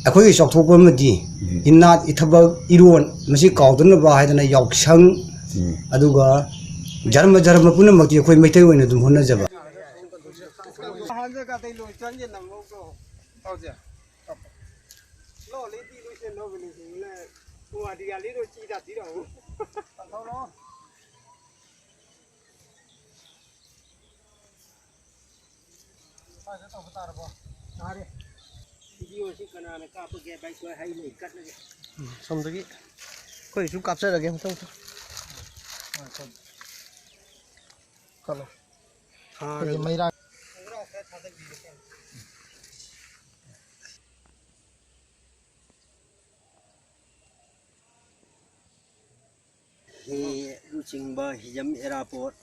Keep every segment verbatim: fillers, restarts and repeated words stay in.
ꯑꯩꯈꯣꯏꯒꯤ ꯆꯥꯎꯊꯣꯛꯄ ꯑꯃꯗꯤ ꯎꯝ꯫ ꯏꯅꯥꯠ, ꯏꯊꯕꯛ, ꯏꯔꯣꯟ, ꯃꯁꯤ ꯀꯥꯎꯗꯅꯕ ꯍꯥꯏꯗꯅ ꯌꯥꯎꯁꯪ, ꯎꯝ꯫ ꯑꯗꯨꯒ ꯙꯔꯃ, ꯙꯔꯃ ꯄꯨꯝꯅꯃꯛꯇꯤ ꯑꯩꯈꯣꯏ ꯃꯩꯇꯩ ꯑꯣꯏꯅ ꯑꯗꯨꯝ ꯍꯣꯠꯅꯖꯕ꯫ ꯁ꯭ꯋꯥꯏꯗ ꯇꯧꯕ ꯇꯥꯔꯕꯣ? ꯇꯥꯔꯦ꯫ ꯚꯤꯗꯤꯑꯣꯁꯤ ꯀꯅꯥꯅ ꯀꯥꯞꯄꯒꯦ? ꯚꯥꯏ, ꯑꯩꯈꯣꯏ ꯍꯩ ꯂꯩ ꯀꯠꯂꯒꯦ꯫ ꯎꯝ, ꯁꯣꯝꯗꯒꯤ ꯑꯩꯈꯣꯏꯁꯨ ꯀꯥꯞꯆꯔꯒꯦ ꯃꯊꯪ ꯃꯊꯪ꯫ ꯍꯣꯏ, ꯁꯣꯝ꯫ ꯀꯠꯂꯣ꯫ ꯑꯩꯈꯣꯏꯒꯤ ꯊꯥꯔꯒ ꯃꯩꯔꯥ ꯈꯣꯡꯒ꯭ꯔꯥꯎ ꯈꯔ ꯊꯥꯗꯕꯤꯔꯣ꯫ ꯍꯦ ꯂꯨꯆꯤꯡꯕ ꯍꯤꯖꯝ ꯏꯔꯥꯕꯣꯠ,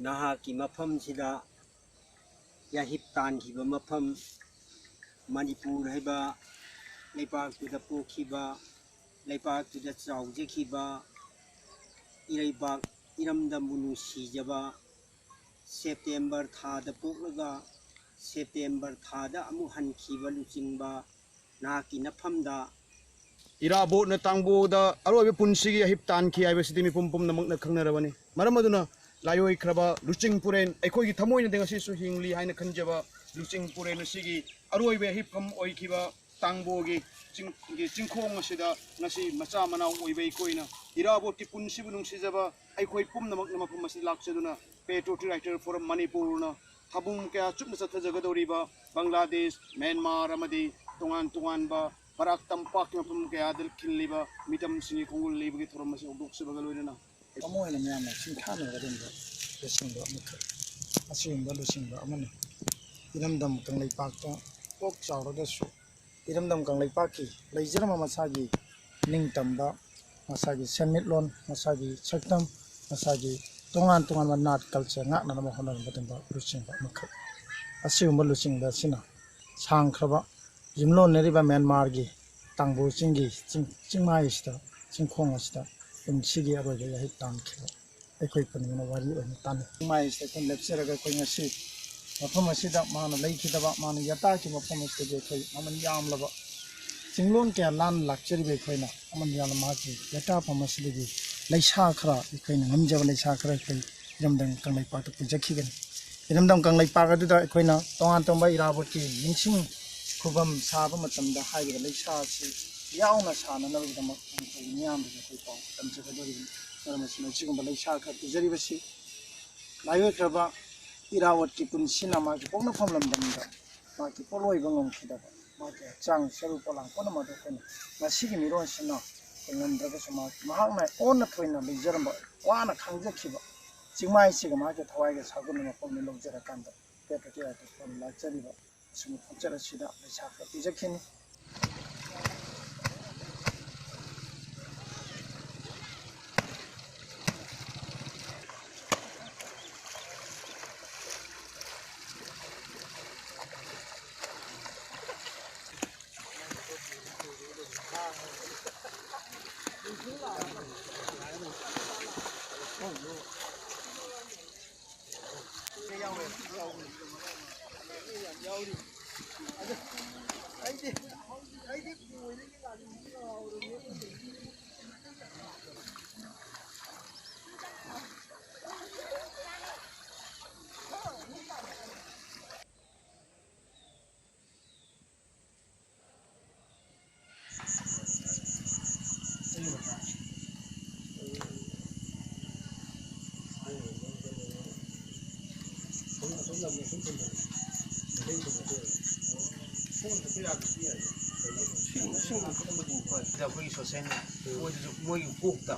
ꯅꯍꯥꯛꯀꯤ ꯃꯐꯝꯁꯤꯗ ꯌꯥꯍꯤꯞ ꯇꯥꯟꯈꯤꯕ ꯃꯐꯝ, ꯃꯅꯤꯄꯨꯔ ꯍꯥꯏꯕ ꯂꯩꯄꯥꯛꯇꯨꯗ ꯄꯣꯛꯈꯤꯕ, ꯂꯩꯄꯥꯛꯇꯨꯗ ꯆꯥꯎꯖꯈꯤꯕ, ꯏꯔꯩꯕꯥꯛ ꯏꯔꯝꯗꯝꯕꯨ ꯅꯨꯡꯁꯤꯖꯕ, ꯁꯦꯞꯇꯦꯝꯕꯔ ꯊꯥꯗ ꯄꯣꯛꯂꯒ ꯁꯦꯞꯇꯦꯝꯕꯔ ꯊꯥꯗ ꯑꯃꯨꯛ ꯍꯟꯈꯤꯕ ꯂꯨꯆꯤꯡꯕ ꯅꯍꯥꯛꯀꯤ ꯅꯐꯝꯗ ꯏꯔꯥꯕꯣꯠꯅ ꯇꯥꯡꯕꯣꯗ ꯑꯔꯣꯏꯕ ꯄꯨꯟꯁꯤꯒꯤ ꯑꯍꯤꯞ ꯇꯥꯟꯈꯤ ꯍꯥꯏꯕꯁꯤꯗꯤ ꯃꯤꯄꯨꯝ ꯄꯨꯝꯅꯃꯛꯅ ꯈꯪꯅꯔꯕꯅꯤ꯫ ꯃꯔꯝ ꯑꯗꯨꯅ ꯂꯥꯏꯑꯣꯏꯈ꯭ꯔꯕ ꯂꯨꯆꯤꯡ ꯄꯨꯔꯦꯟ, ꯑꯩꯈꯣꯏꯒꯤ ꯊꯃꯣꯏꯅꯗꯤ ꯉꯁꯤꯁꯨ ꯍꯤꯡꯂꯤ ꯍꯥꯏꯅ ꯈꯟꯖꯕ ꯂꯨꯆꯤꯡ ꯄꯨꯔꯦꯟ ꯑꯁꯤꯒꯤ ꯑꯔꯣꯏꯕ ꯍꯤꯞꯐꯝ ꯑꯣꯏꯈꯤꯕ ꯇꯥꯡꯕꯣꯒꯤ ꯆꯤꯡ-, ꯒꯤ ꯆꯤꯡꯈꯣꯡ ꯑꯁꯤꯗ ꯉꯁꯤ ꯃꯆꯥ ꯃꯅꯥꯎ ꯑꯣꯏꯕ ꯑꯩꯈꯣꯏꯅ ꯏꯔꯥꯕꯣꯠꯀꯤ ꯄꯨꯟꯁꯤꯕꯨ ꯅꯨꯡꯁꯤꯖꯕ ꯑꯩꯈꯣꯏ ꯄꯨꯝꯅꯃꯛꯅ ꯃꯐꯝ ꯑꯁꯤꯗ ꯂꯥꯛꯆꯗꯨꯅ Patriotic Writer Forum ꯃꯅꯤꯄꯨꯔꯅ ꯊꯥꯕꯨꯝ ꯀꯌꯥ ꯆꯨꯞꯅ ꯆꯠꯊꯖꯒꯗꯧꯔꯤꯕ ꯕꯪꯒ꯭ꯂꯥꯗꯦꯁ, ꯃ꯭ꯌꯥꯟꯃꯥꯔ ꯑꯃꯗꯤ ꯇꯣꯉꯥꯟ ꯇꯣꯉꯥꯟꯕ ꯕꯔꯥꯛ ꯇꯝꯄꯥꯛꯀꯤ ꯃꯐꯝ ꯀꯌꯥꯗ ꯈꯤꯜꯂꯤꯕ ꯃꯤꯇꯝꯁꯤꯡꯒꯤ ꯈꯣꯡꯒꯨꯜ ꯂꯤꯕꯒꯤ ꯊꯧꯔꯝ ꯑꯁꯤ ꯍꯧꯗꯣꯛꯆꯕꯒ ꯂꯣꯏꯅꯅ ꯑꯃ ꯑꯣꯏꯅ ꯃꯌꯥꯝꯅ ꯁꯤꯡꯊꯥꯅꯔꯒ ꯑꯗꯨꯝꯕ ꯂꯨꯆꯤꯡꯕ ꯑꯃꯈꯛ, ꯑꯁꯤꯒꯨꯝꯕ ꯂꯨꯆꯤꯡꯕ ꯑꯃꯅꯤ꯫ ꯏꯔꯝꯗꯝ ꯀꯪꯂꯩꯄꯥꯛꯇ ꯄꯣꯛ ꯆꯥꯎꯔꯒꯁꯨ, ꯏꯔꯝꯗꯝ ꯀꯪꯂꯩꯄꯥꯛꯀꯤ ꯂꯩꯖꯔꯝꯕ ꯃꯁꯥꯒꯤ ꯅꯤꯡꯇꯝꯕ, ꯃꯁꯥꯒꯤ ꯁꯦꯟꯃꯤꯠꯂꯣꯟ, ꯃꯁꯥꯒꯤ ꯁꯛꯇꯝ, ꯃꯁꯥꯒꯤ ꯇꯣꯉꯥꯟ ꯇꯣꯉꯥꯟꯕ ꯅꯥꯠ culture ꯉꯥꯛꯅꯅꯕ ꯍꯣꯠꯅꯔꯝꯕ ꯑꯗꯨꯒꯨꯝꯕ ꯂꯨꯆꯤꯡꯕ ꯑꯃꯈꯛ꯫ ꯑꯁꯤꯒꯨꯝꯕ ꯂꯨꯆꯤꯡꯕ ꯑꯁꯤꯅ ꯁꯥꯡꯈ꯭ꯔꯕ ꯌꯨꯝꯂꯣꯟꯅꯔꯤꯕ ꯃ꯭ꯌꯥꯟꯃꯥꯔꯒꯤ ꯇꯥꯡꯕꯨ ꯆꯤꯡꯒꯤ ꯆꯤꯡ-, ꯆꯤꯡꯃꯥꯏ ꯑꯁꯤꯗ, ꯆꯤꯡꯈꯣꯡ ꯑꯁꯤꯗ ꯄꯨꯟꯁꯤꯒꯤ ꯑꯔꯣꯏꯕ ꯌꯥꯍꯤꯞ ꯇꯥꯟꯈꯤꯕ ꯑꯩꯈꯣꯏ ꯄꯨꯝꯅꯃꯛꯅ ꯋꯥꯔꯤ ꯑꯣꯏꯅ ꯇꯥꯟꯅꯩ꯫ ꯆꯤꯡꯃꯥꯏ ꯑꯁꯤꯗ ꯑꯩꯈꯣꯏ ꯂꯦꯞꯆꯔꯒ ꯑꯩꯈꯣꯏ ꯉꯁꯤ ꯃꯐꯝ ꯑꯁꯤꯗ ꯃꯥꯅ ꯂꯩꯈꯤꯗꯕ, ꯃꯥꯅ ꯌꯥꯇꯥꯈꯤꯕ ꯃꯐꯝ ꯑꯁꯤꯗꯒꯤ ꯑꯩꯈꯣꯏ ꯃꯃꯜ ꯌꯥꯝꯂꯕ ꯆꯤꯡꯂꯣꯟ ꯀꯌꯥ ꯂꯥꯟꯅ ꯂꯥꯛꯆꯔꯤꯕ ꯑꯩꯈꯣꯏꯅ ꯑꯃꯅ ꯌꯥꯝꯅ ꯃꯍꯥꯛꯀꯤ ꯄꯦꯇꯥꯐꯝ ꯑꯁꯤꯗꯒꯤ ꯂꯩꯁꯥ ꯈꯔ, ꯑꯩꯈꯣꯏꯅ ꯉꯝꯖꯕ ꯂꯩꯁꯥ ꯈꯔ ꯑꯩꯈꯣꯏ ꯏꯔꯝꯗꯝ ꯀꯪꯂꯩꯄꯥꯛꯇ ꯄꯨꯖꯈꯤꯒꯅꯤ꯫ ꯏꯔꯝꯗꯝ ꯀꯪꯂꯩꯄꯥꯛ ꯑꯗꯨꯗ ꯑꯩꯈꯣꯏꯅ ꯇꯣꯉꯥꯟ ꯇꯣꯉꯥꯟꯕ ꯏꯔꯥꯕꯣꯠꯀꯤ ꯅꯤꯡꯁꯤꯡ ꯈꯨꯕꯝ ꯁꯥꯕ ꯃꯇꯝꯗ ꯍꯥꯏꯔꯤꯕ ꯂꯩꯁꯥ ꯑꯁꯤ ꯌꯥꯎꯅ ꯁꯥꯅꯅꯕꯒꯤꯗꯃꯛ ꯑꯩꯈꯣꯏ ꯃꯤꯌꯥꯝꯗꯁꯨ ꯑꯩꯈꯣꯏ ꯄꯥꯎ ꯇꯝꯖꯒꯗꯧꯔꯤꯕꯅꯤ꯫ ꯃꯔꯝ ꯑꯁꯤꯅ ꯑꯁꯤꯒꯨꯝꯕ ꯂꯩꯁꯥ ꯈꯔ ꯄꯨꯖꯔꯤꯕꯁꯤ ꯃꯥꯏꯑꯣꯏꯈ꯭ꯔꯕ ꯏꯔꯥꯕꯣꯠꯀꯤ ꯄꯨꯟꯁꯤꯅ ꯃꯥꯒꯤ ꯄꯣꯛꯅꯐꯝ ꯂꯝꯗꯝꯗ ꯃꯥꯒꯤ ꯄꯣꯠꯂꯣꯏꯕ ꯉꯝꯈꯤꯗꯕ, ꯃꯥꯒꯤ ꯍꯛꯆꯥꯡ ꯁꯔꯨ ꯄꯣꯂꯥꯡ ꯄꯨꯝꯅꯃꯛ ꯑꯗꯨ ꯑꯩꯈꯣꯏꯅ ꯉꯁꯤꯒꯤ ꯃꯤꯔꯣꯟꯁꯤꯅ ꯑꯩꯈꯣꯏ ꯉꯝꯗ꯭ꯔꯒꯁꯨ ꯃꯍꯥꯛ, ꯃꯍꯥꯛꯅ ꯑꯣꯟꯅ ꯊꯣꯏꯅ ꯂꯩꯖꯔꯝꯕ, ꯋꯥꯅ ꯈꯥꯡꯖꯈꯤꯕ ꯆꯤꯡꯃꯥꯏꯁꯤꯒ ꯃꯍꯥꯛꯀꯤ ꯊꯋꯥꯏꯒ ꯁꯥꯒꯣꯟꯅꯅ ꯃꯐꯝꯗ ꯂꯧꯖꯔꯀꯥꯟꯗ ꯄꯦꯇ꯭ꯔꯣꯀꯦꯌꯥꯒꯤ ꯂꯥꯛꯆꯔꯤꯕ ꯑꯁꯤꯒꯨꯝꯕ ꯈꯣꯡꯆꯠ ꯑꯁꯤꯗ ꯄꯩꯁꯥ ꯈꯔ ꯄꯤꯖꯈꯤꯅꯤ꯫ ꯁꯤꯒꯨꯝꯕ ꯁꯤꯒꯨꯝꯕ ꯈꯪꯕꯗꯤ ꯐꯔꯦ꯫ ꯁꯤꯗ ꯑꯩꯈꯣꯏꯒꯤ ꯁꯣꯁꯦꯜ ꯃꯣꯏꯗꯁꯨ ꯃꯣꯏꯒꯤ ꯀꯣꯛꯇ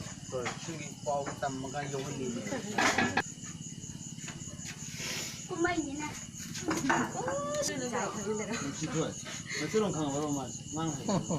ꯁꯤꯒꯤ ꯄꯥꯎꯁꯦ ꯇꯝꯃꯒ ꯌꯧꯍꯟꯅꯤꯡꯕ꯫ ꯀꯨꯝꯍꯩꯅꯤꯅ꯫ ꯅꯨꯡꯁꯤꯊꯣꯏ, ꯃꯩꯇꯩꯂꯣꯟ ꯈꯪꯉꯕ꯭ꯔꯣ ꯃꯥꯁꯦ? ꯉꯥꯡ ꯍꯩꯕ꯭ꯔꯣ?